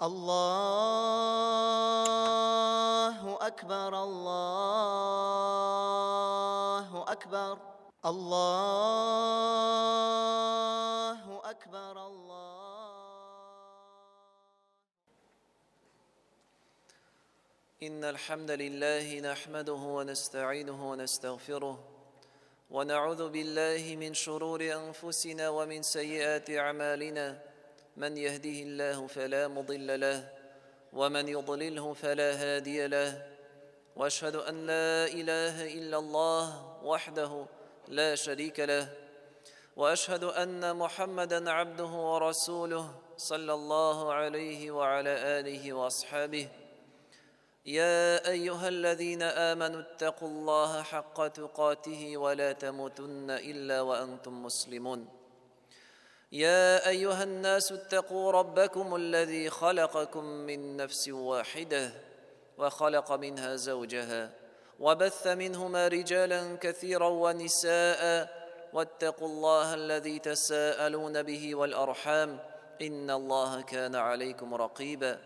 Аллаһу әкбәр, Аллаһу әкбәр, Аллаһу әкбәр, Аллаһу. إن الحمد لله نحمده ونستعينه ونستغفره ونعوذ بالله من شرور أنفسنا ومن سيئات أعمالنا من يهده الله فلا مضل له ومن يضلله فلا هادي له واشهد ان لا اله الا الله وحده لا شريك له واشهد ان محمدا عبده ورسوله صلى الله عليه وعلى اله واصحابه يا ايها الذين امنوا اتقوا الله حق تقاته ولا تموتن الا وانتم مسلمون يا ايها الناس اتقوا ربكم الذي خلقكم من نفس واحده وخلق منها زوجها وبث منهما رجالا كثيرا ونساء واتقوا الله الذي تساءلون به والارحام ان الله كان عليكم رقيبا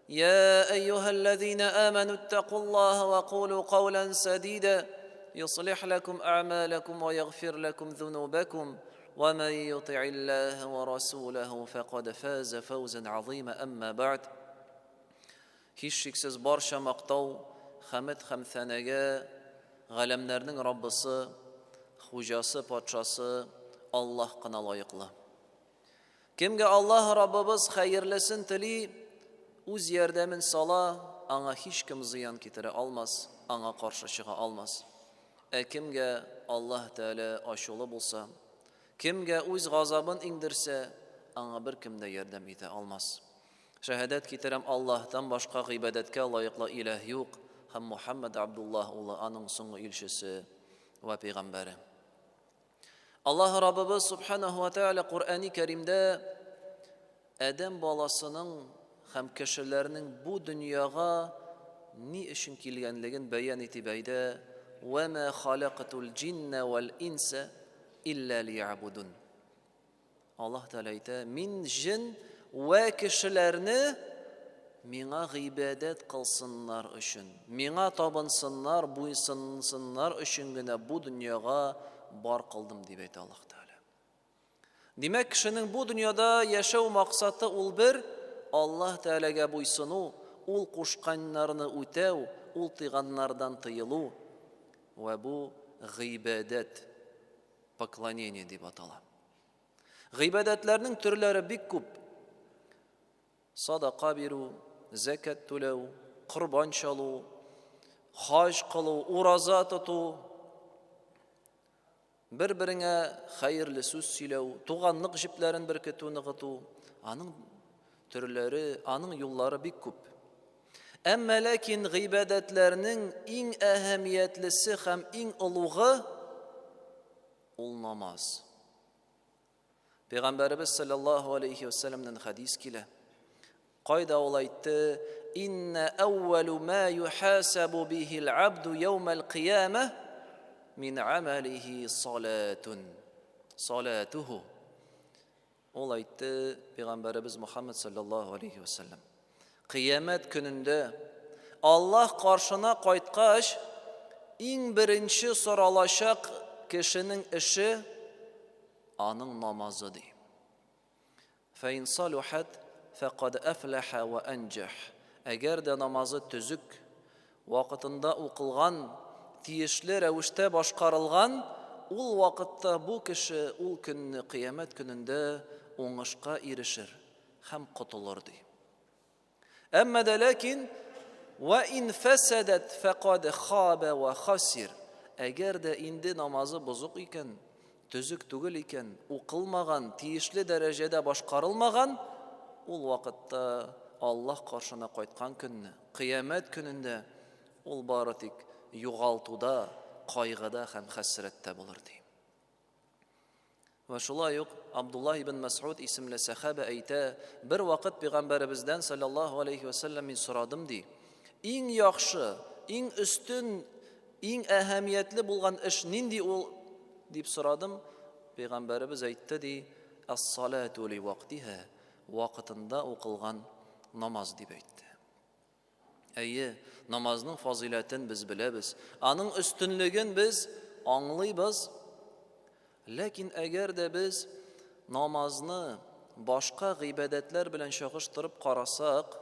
يا ايها الذين امنوا اتقوا الله وقولوا قولا سديدا يصلح لكم اعمالكم ويغفر لكم ذنوبكم ومن يطع الله ورسوله فقد فاز فوزا عظيما اما بعد Һичшиксез барча мактау, хәмед һәм сәнәгә галәмнәрнең Раббысы, Хуҗасы, Патшасы Аллаһ кына лаеклы. Кемгә Аллаһ Раббыбыз хәерлесен тели, үз ярдәмен сала, аңа һичкем зыян китерә алмас, аңа каршы чыга алмас. Ә кемгә Аллаһ Тәгалә ачулы булса, кемгә үз газабын иңдерсә, аңа беркем дә ярдәм итә алмас. Шәһадәт китерәм, Аллаһтан башка гыйбадәткә лаеклы иләһ юк һәм Мухәммәд Абдуллаһ улы аның соңгы илчесе вә пәйгамбәре. Аллаһ Раббыбыз Субханаһу ва Тааля Коръәни Кәримдә адәм баласының һәм кешеләрнең бу дөньяга ни өчен килгәнлеген бәян итеп әйтә: "Ва ма халактул җинна вал инса илля лиябудун". Аллаһ Тәгалә әйтә, Мин җен вә кешеләрне миңа гыйбадәт кылсыннар өчен, миңа табынсыннар, буйсынсыннар өчен генә бу дөньяга бар кылдым, дип әйтә Аллаһ Тәгалә. Димәк, кешенең бу дөньяда яшәү максаты ул бер, Аллаһ Тәгаләгә буйсыну, ул кушканнарны үтәү, ул тыйганнардан тыелу. Вә бу гыйбадәт. Поклонение дип атала. Гыйбадәтләрнең төрләре бик күп. Садака бирү, зәкят түләү, корбан чалу, хаҗ кылу, ураза тоту, бер-береңә хәерле сүз сөйләү, туганлык җепләрен беркетү, ныгыту, аның төрләре, аның юллары бик күп. Әмма ләкин гыйбадәтләрнең иң әһәмиятлесе һәм иң олугы ул намаз. Пәйгамбәребез саллаллаһу алейхи вәсәләмнән хәдис килә. Кайда ул әйтте: "Инна әүвәлу ма юхасабу бихил абду яумал кыяма мин амалихи салатун." Салатуху. Ул әйтте, Пәйгамбәребез Мухаммад саллаллаһу алейхи ва сәлләм. Кыямәт көнендә Аллаһ каршына кайткач, иң беренче соралачак кешенең эше аның намазы ди. Фәин салухат фәкад әфләхә ва әнҗәх. Әгәр дә намазы төзек, Вакытында укылган, тиешле рәвештә башкарылган, ул вакытта бу кеше ул көнне Кыямәт көнендә уңышка ирешер һәм котылыр, ди. Әмма дә ләкин, Вә ин фәсәдәт фәкад хабә вә хасир. Әгәр дә инде намазы бозык икән, төзек түгел икән, укылмаган, тиешле дәрәҗәдә башкарылмаган, ул вакытта Аллаһ каршына кайткан көнне, Кыямәт көнендә ул бары тик югалтуда, кайгыда һәм хәсрәттә булыр, ди. Вә шулай ук Абдуллаһ ибн Мәс'уд исемле сәхабә әйтә, бер вакыт пәйгамбәребездән саллаллаһу алейхи ва сәлләм мин сорадым, ди. Иң яхшы, иң өстен, иң әһәмиятле булган эш нинди ул дип сорадым. Пәйгамбәребез әйтте, ди, ас-салату ли вактиһа, вакытында укылган намаз дип әйтте. Әйе, намазның фазыйләтен без беләбез. Аның өстенлеген без аңлыйбыз. Ләкин әгәр дә без намазны башка гыйбадәтләр белән чагыштырып карасак,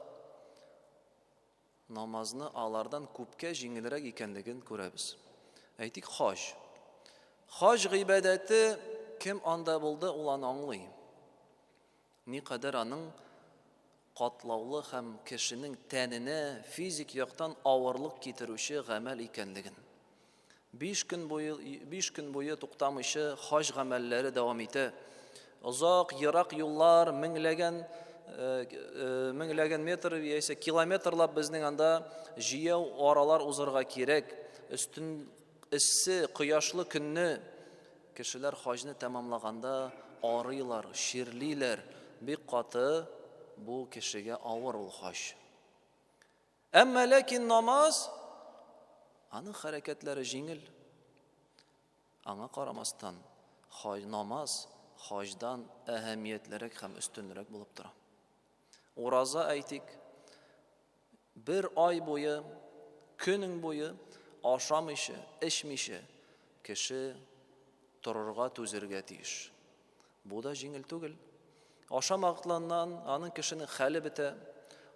намазны алардан күпкә җиңелрәк икәнлеген күрәбез. Әйтик, хаҗ. Хаҗ гыйбадәте кем анда булды, ул аны аңлый. Никадәр аның катлаулы һәм кешенең тәненә физик яктан авырлык китерүче гамәл икәнлеген. 5 көн буе 5 көн буе туктамыйча хаҗ гамәлләре дәвам итә. Озак, ерак юллар, меңләгән меңләгән метр яисә километрлап безнең анда җәяү аралар узырга кирәк. Өстен эссе, кояшлы көнне кешеләр хаҗны тәмамлаганда арыйлар, чирлиләр. Бик каты бу кешегә авыр ул хаҗ. Әмма ләкин намаз аның хәрәкәтләре җиңел. Аңа карамастан, хаҗ намаз хаҗдан әһәмиятлерәк һәм өстенрәк булып тора. Ураза әйтик, бер ай буе, көнең буе ашамыйча, эчмичә кеше торырга, түзергә тиеш. Бу да җиңел түгел. Ашамакланнан аның кешенең хәле бетә.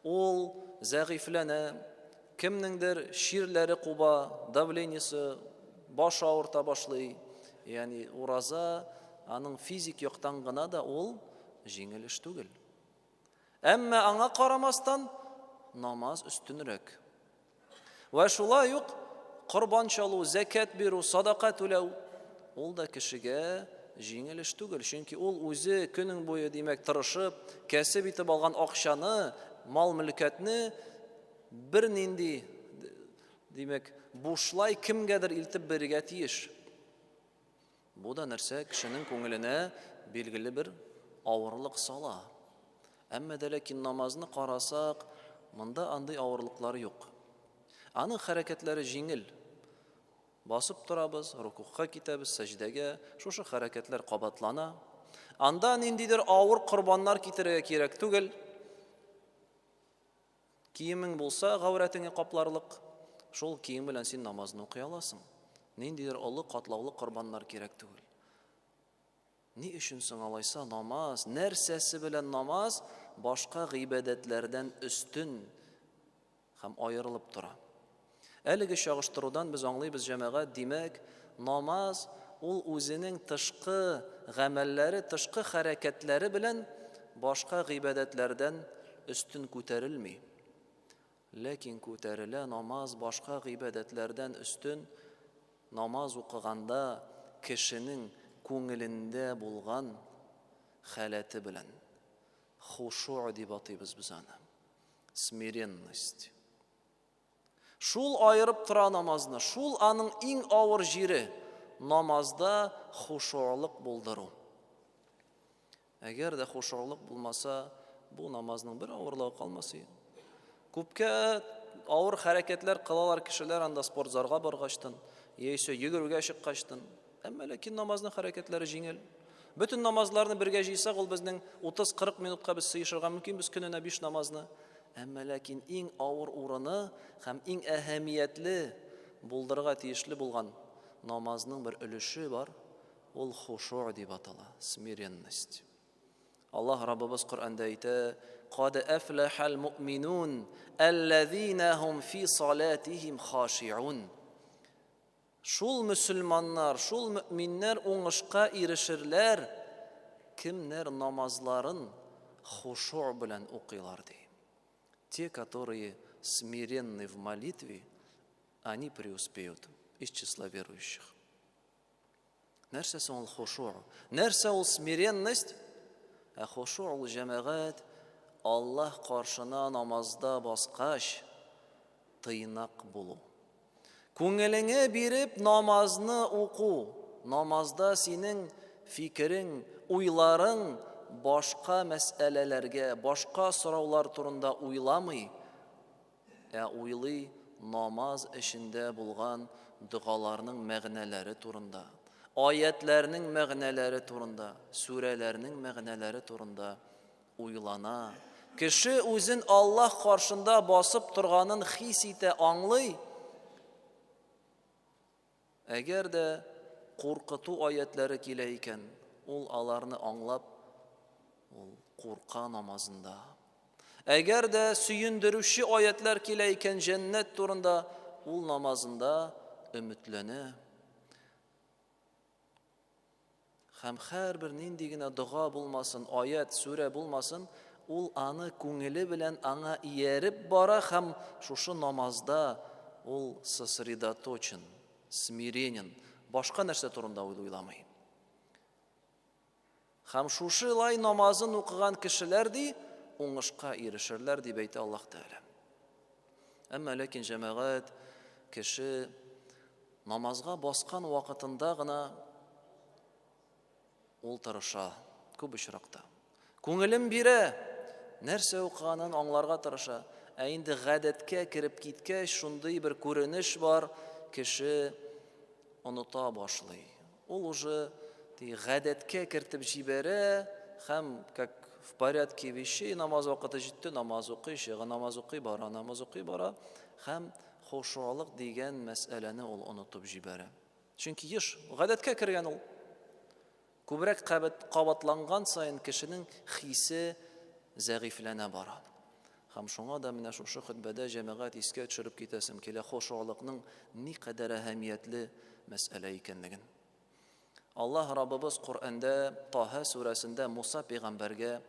Ул зәгыйфьләнә, кемнеңдер чирләре куба, давлениесе, баш авырта башлый. Ягъни ураза аның физик яктан гына да ул җиңел эш түгел. Әмма аңа карамастан намаз өстенрәк. Вә шулай ук корбан чалу, зәкят бирү, садака түләү ул да кешегә җиңел эш түгел. Чөнки ул үзе көнең буе, димәк, тырышып, кәсеп итеп алган акчаны, мал-мөлкәтне бернинди, димәк, бушлай кемгәдер илтеп бирергә тиеш. Бу да нәрсә кешенең күңеленә билгеле бер авырлык сала. Әмма дә ләкин намазны карасак, монда андый авырлыклар юк. Аның хәрәкәтләре җиңел. Басып торабыз, рукугка китәбез, сәҗдәгә, шушы хәрәкәтләр кабатлана. Анда ниндидер авыр корбаннар китерергә кирәк түгел. Киемең булса, гаурәтеңне капларлык, шул кием белән син намазны укый аласың. Ниндидер олы катлаулы корбаннар кирәк түгел. Ни өчен соң алайса намаз, нәрсәсе белән намаз башка гыйбадәтләрдән өстен һәм аерылып тора? Әлеге чагыштырудан без аңлыйбыз, җәмәгать, димәк, намаз ул үзенең тышкы гамәлләре, тышкы хәрәкәтләре белән башка гыйбадәтләрдән өстен күтәрелми. Ләкин күтәрелә намаз башка гыйбадәтләрдән өстен намаз укыганда кешенең күңелендә булган халәте белән. Хушуъ дип атыйбыз без аны. Смиренность. Шул аерып тора намазны, шул аның иң авыр җире намазда хушуълык булдыру. Әгәр дә хушуълык булмаса, бу намазның бер авырлыгы калмас иде. Күпкә авыр хәрәкәтләр кылалар кешеләр анда спортзалга баргачтын, яисә йөгерүгә чыккачтын. Әмма ләкин намазның хәрәкәтләре җиңел. Бөтен намазларны бергә җыйсак, ул безнең 30-40 минутка без сыешырга мөмкинбез көненә 5 намазны. Әмма ләкин иң авыр урыны һәм иң әһәмиятле булдырырга тиешле булган намазның бер өлеше бар, ул хушуъ дип атала, смиренность. Аллаһ Раббыбыз Коръәндә әйтә: "Кад әфләхәл муъминун аллазина һум фи салатихим хашиун." Шул мөселманнар, шул мөэминнәр уңышка ирешерләр, кемнәр намазларын хушуъ белән укыйлар, ди. Те, которые смиренны в молитве, они преуспеют из числа верующих. Нәрсә соң ул хушуъ? Нәрсә ул смиренность? Ә хушуъ ул, җәмәгать, Аллаһ каршына намазда баскач, тыйнак булу. Күңелеңә биреп намазны уку, намазда синең фикерең, уйларың башка мәсьәләләргә, башка сораулар турында уйламый, ә уйлый намаз эчендә булган догаларның мәгънәләре турында, аятләрнең мәгънәләре турында, сүрәләрнең мәгънәләре турында уйлана. Кеше үзен Аллаһ каршында басып торганын хис итә, аңлый. Әгәр дә куркыту аятләре килә икән, ул аларны аңлап, ул курка намазында. Әгәр дә сөендерүче аятләр килә икән җәннәт турында, ул намазында өметләнә. Һәм һәрбер нинди генә дога булмасын, аят, сүрә булмасын, ул аны күңеле белән аңа ияреп бара һәм шушы намазда ул сосредоточен, смиренен, башка нәрсә турында ул уйламый. Һәм шушылай намазын укыган кешеләр ди, уңышка ирешерләр дип әйтә Аллаһ Тәгалә. Әмма ләкин җәмәгать кеше намазга баскан вакытында гына ул тырыша күп очракта. Күңелем бирә, нәрсә укыганын аңларга тырыша. Ә инде гадәткә кереп киткәч, шундый бер күренеш бар, кеше оныта башлый. Ул уже гадәткә кертеп җибәрә һәм как в порядке вещей намаз вакыты җитте, намаз укый, чыга, намаз укый, бара, намаз укый, бара һәм хошуалык дигән мәсьәләне ул онытып җибәрә. Чөнки еш гадәткә кергән ул. Күбрәк кабатланган саен кешенең хисе зәгыйфьләнә бара. Һәм шуңа да менә шушы хөтбәдә җәмәгать искә төшереп китәсем килә хошуалыкның никадәр әһәмиятле мәсьәлә икәнлеген. Аллаһ Раббыбыз Коръәндә Таһа сүрәсендә Муса пәйгамбәргә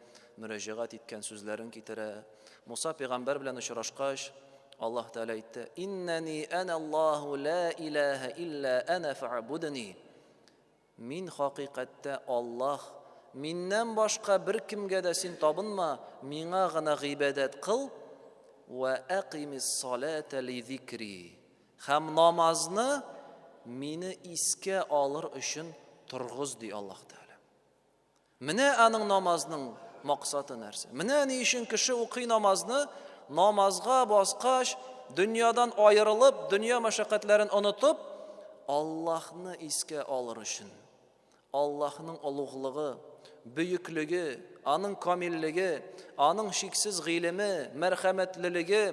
мөрәҗәгать иткән сүзләрен китерә. Муса пәйгамбәр белән очрашкач, Аллаһ Тәгалә әйтте: "Иннани аналлаһу ла илаһа илля ана фа'будни." Мин хакыйкатьтә Аллаһ, миннән башка беркемгә дә син табынма, миңа гына гыйбадәт кыл, вә әкыймис-салата ли зикри. Һәм намазны мине искә алыр өчен торгыз, ди Аллаһ Тәгалә. Менә аның намазның максаты нәрсә. Менә ни өчен кеше укый намазны, намазга баскач, дөньядан аерылып, дөнья мәшәкатьләрен онытып, Аллаһны искә алыр өчен. Аллаһның олуглыгы, бөеклеге, аның камиллеге, аның чиксез гыйлеме, мәрхәмәтлелеге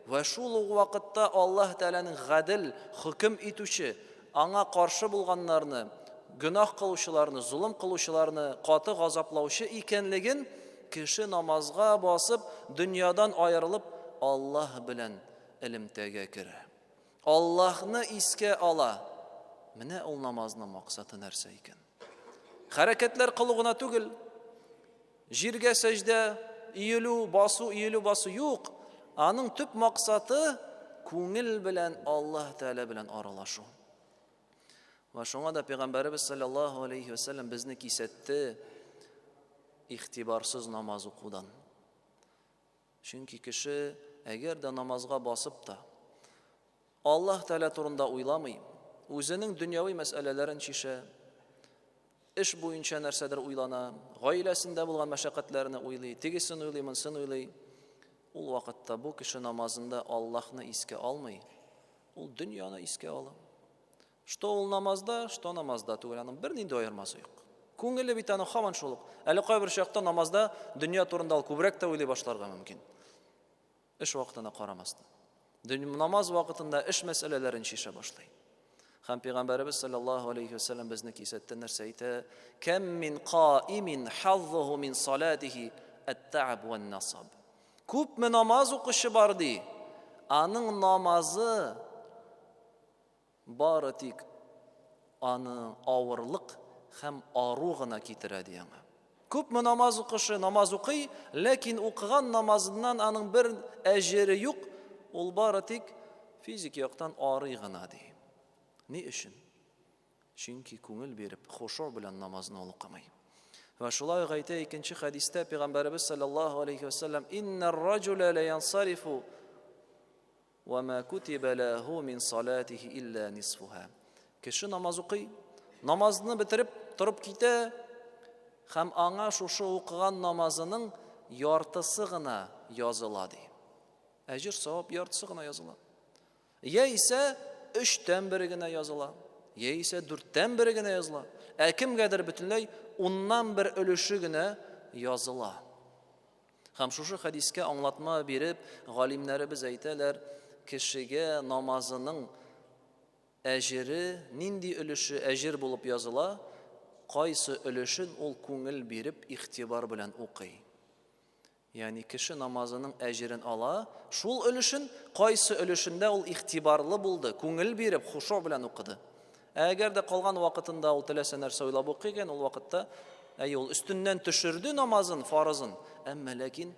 вә шул ук вакытта Аллаһ Тәгаләнең гадел хөкем итүче, аңа каршы булганнарны, гөнаһ кылучыларны, золым кылучыларны каты газаплаучы икәнлеген кеше намазга басып, дөньядан аерылып, Аллаһ белән элемтәгә керә. Аллаһны искә ала. Менә ул намазның максаты нәрсә икән. Хәрәкәтләр кылу гына түгел. Җиргә сәҗдә, иелү, басу, иелү, басу юк. Аның төп максаты күңел белән Аллаһ Тәгалә белән аралашу. Вә шуңа да Пәйгамбәребез саллаллаһу алейхи вәсәлләм безне кисәтте игътибарсыз намаз укудан. Чөнки кеше, әгәр дә намазга басып та, Аллаһ Тәгалә турында уйламый, үзенең дөньяви мәсьәләләрен чишә, эш буенча нәрсәдер уйлана, гаиләсендә булган мәшәкатьләрне уйлый, тегесен уйлый, монысын уйлый, ул вакытта бу кеше намазында Аллаһны искә алмый, ул дөньяны искә ала. Что ул намазда, что намазда түгел, аның бернинди аермасы юк. Күңеле бит аның һаман шул ук. Әле кайбер чакта намазда дөнья турында ул күбрәк тә уйлый башларга мөмкин. Эш вакытына карамастан. Намаз вакытында эш мәсьәләләрен чишә башлый. Һәм Пәйгамбәребез саллаллаһу алейхи ва саллям безне кисәтте, нәрсә әйтә? Кәм мин каимин хаззуху мин салатихи ат-та'аб ван-насаб. Күпме намаз укучы бар ди? Аның намазы Бары тик аны авырлык һәм ару гына китерә, ди аңа. Күпме намаз укышы, намаз укый, ләкин укыган намазыннан аның бер әҗере юк, ул бары тик физик яктан арый гына, ди. Ни өчен? Чөнки күңел биреп, хошур белән намазны ул укымый. Вә шулай ук әйтә икенче хәдистә Пәйгамбәребез саллаллаһу алейхи ва саллям: "Иннар раҗула ла янсарифу Вә мә кутибә ләһу мин салатихи илля нисфуһа. Кеше намаз укый, намазны бетереп торып китә һәм аңа шушы укыган намазының яртысы гына языла ди. Әҗер савап яртысы гына языла. Яисә өчтән бере генә языла, яисә дүрттән бере генә языла. Ә кемгәдер бөтенләй уннан бер өлеше генә языла. Һәм шушы хәдискә аңлатма биреп, галимнәребез әйтәләр, кешегә намазының әҗере, нинди өлеше әҗер булып языла, кайсы өлешен ул күңел биреп, игътибар белән укый. Ягъни кеше намазының әҗерен ала, шул өлешен, кайсы өлешендә ул игътибарлы булды, күңел биреп, хушу белән укыды. Ә әгәр дә калган вакытында ул теләсә нәрсә уйлап укый икән, ул вакытта әй ул өстеннән төшерде намазын, фарызын, әмма ләкин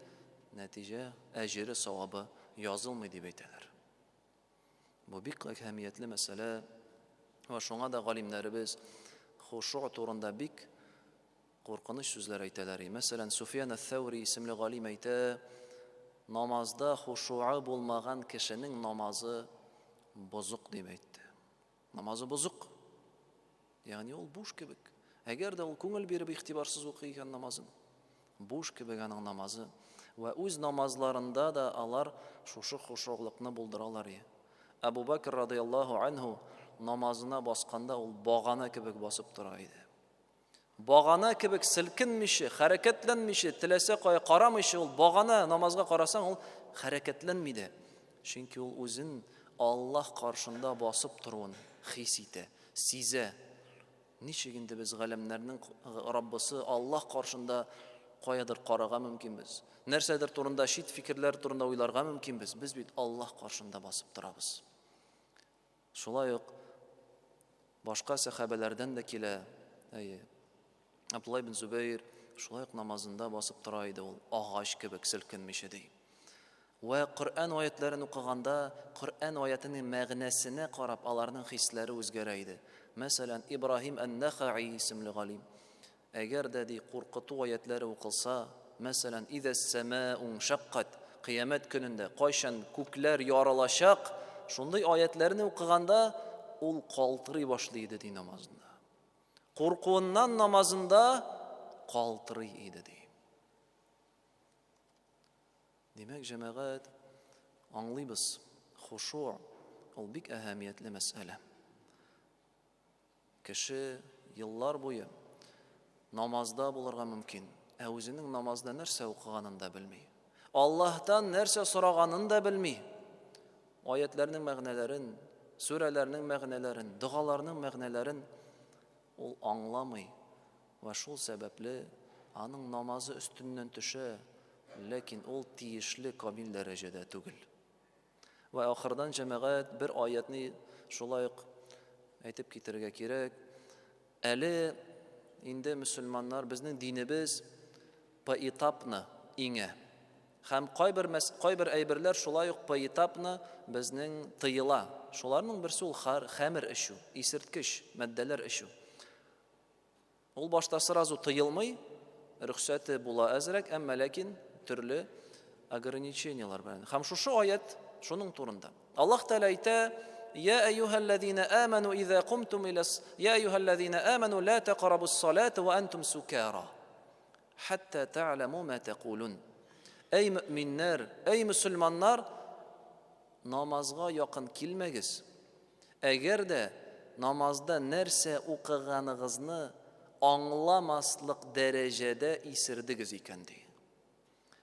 нәтиҗә, әҗере, савабы язылмый дип әйтәләр. Бу бик әһәмиятле мәсьәлә. Вә шуңа да галимнәребез хушу турында бик куркыныч сүзләр әйтәләр. Мәсәлән, Суфиян әс-Сәүри исемле галим әйтә, намазда хушуы булмаган кешенең намазы бозык дип әйтте. Намазы бозык. Ягъни ул буш кебек. Әгәр дә ул күңел биреп игътибарсыз укый икән намазын, буш кебек аның намазы. Вә үз намазларында да алар шушы хушуглыкны булдыралар. Әбу Бәкр радыяллаһу анһу намазына басканда ул багана кебек басып тора иде. Багана кебек селкенмичә, хәрәкәтләнмичә, теләсә кая карамыйча ул багана намазга карасаң ул хәрәкәтләнми дә. Чөнки ул үзен Аллаһ каршында басып торуын хис итә, сизә. Ничек инде без галәмнәрнең Раббысы Аллаһ каршында каядыр карарга мөмкинбез? Нәрсәдер турында, чит фикерләр турында уйларга мөмкинбез? Без бит Аллаһ каршында басып торабыз. Шулай ук башка сәхабәләрдән дә килә. Әйе. Абдулла ибн Зубәйр шулай ук намазында басып тора иде ул, агач кебек селкенмичә ди. Вә Коръән аятларын укыганда, Коръән аятының мәгънәсенә карап аларның хисләре үзгәрә иде. Мәсәлән, Ибраһим ән-Нахаи исемле галим. Әгәр дә, ди, куркыту аятләре укылса, мәсәлән, Изә ссәма'у ншәккать, Кыямәт көнендә, кайчан күкләр ярылачак, шундый аятләрне укыганда, ул калтырый башлый иде, ди, намазында. Куркуыннан намазында калтырый иде, ди. Димәк, җәмәгать, аңлыйбыз, хушу ул бик әһәмиятле мәсьәлә. Кеше еллар буе намазда булырга мөмкин, ә үзенең намазда нәрсә укыганын да белми. Аллаһтан нәрсә сораганын да белми. Аятләрнең мәгънәләрен, сүрәләрнең мәгънәләрен, догаларның мәгънәләрен ул аңламый. Вә шул сәбәпле аның намазы өстеннән төшә, ләкин ул тиешле камил дәрәҗәдә түгел. Вә ахырдан, җәмәгать, бер аятны шулай ук әйтеп китәргә кирәк. Әле инде мөселманнар, безнең динебез поэтапно иңә. Һәм кайбер, кайбер әйберләр шулай ук поэтапно безнең тыела. Шуларның берсе ул хәмер эчү, исерткеч матдәләр эчү. Ул башта сразу тыелмый, рөхсәте була әзрәк, әмма ләкин төрле ограничениелар белән. Һәм шушы аят шуның турында. Аллаһ Тәгалә әйтә: "Я әйюһәлләзина аману иза кумтум иля Я әйюһәлләзина аману ла тaqrabус салата ва антум сукара хатта та'ламу ма тaqулун." Әй мөминнәр, әй мөселманнар, намазга якын килмәгез. Әгәр дә намазда нәрсә укыганыгызны аңламаслык дәрәҗәдә исердегез икән, ди.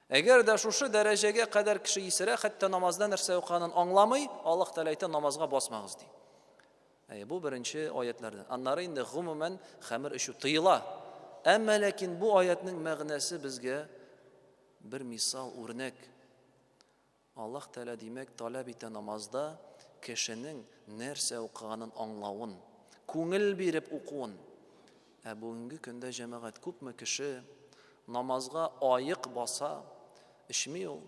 Әгәр дә шушы дәрәҗәгә кадәр кеше исерә, хәтта намазда нәрсә укыганын аңламый, Аллаһ Тәгалә әйтә, намазга басмагыз, ди. Әйе, бу беренче аятлардан. Аннары инде гомумән хәмер эчү тыела. Әмма ләкин бу аятның мәгънәсе безгә бер мисал, үрнәк. Аллаһ Тәгалә, димәк, таләп итә намазда кешенең нәрсә укыганын аңлавын, күңел биреп укуын. Ә бүгенге көндә, җәмәгать, күпме кеше намазга аек баса, эчми ул.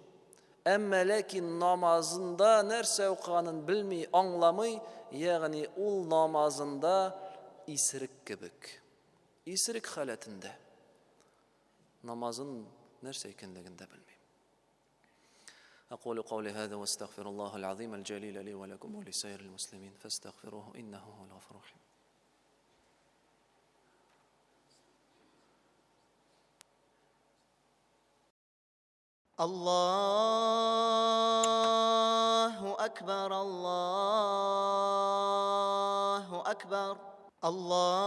Әмма ләкин намазында нәрсә укыганын белми, аңламый, ягъни ул намазында исерек кебек. Исерек халәтендә. Намазын нәрсә икәнлеген дә белми. أقول قولي هذا واستغفر الله العظيم الجليل لي ولكم ولسائر المسلمين فاستغفروه إنه هو الغفور الرحيم. الله أكبر الله أكبر الله.